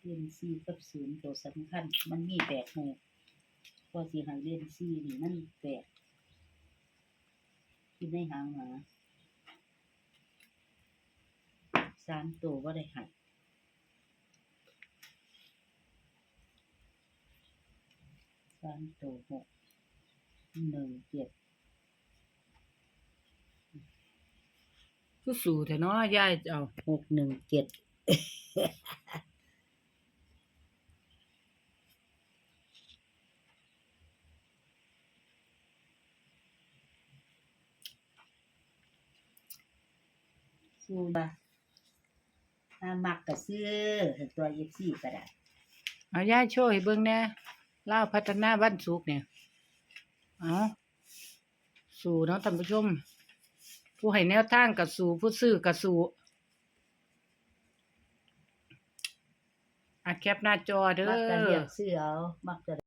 ເດັ່ນສີ່ກັບສູນ ໂຕສຳຄັນ ມັນມີແປດຮູບ ກໍຊິໃຫ້ເດັ່ນສີ່ນີ້ ມັນແປດ ຢູ່ໃນຫາງໝາ ສາມໂຕບໍ່ໄດ້ໃຫ້ ສາມໂຕ ຫົກໜຶ່ງເຈັດ ຄືສູ້ແທ້ເນາະ ຍາຍເອົາ ຫົກໜຶ່ງເຈັດ ສູ້ບໍ່ ຖ້າມັກກໍຊື້ ຕົວເອັຟຊີກໍໄດ້ ເອົາ ຍາຍໂຊໃຫ້ເບິ່ງແດ່ ລາວພັດທະນາວັນສຸກນີ້ ເອົາ ສູ້ເນາະທ່ານຜູ້ຊົມ ຜູ້ໃຫ້ແນວທາງກໍສູ້ ຜູ້ຊື້ກໍສູ້ ອາ ແຄປໜ້າຈໍເດີ ມັກກໍເລືອກຊື້ເອົາ ມັກຕົວໃດ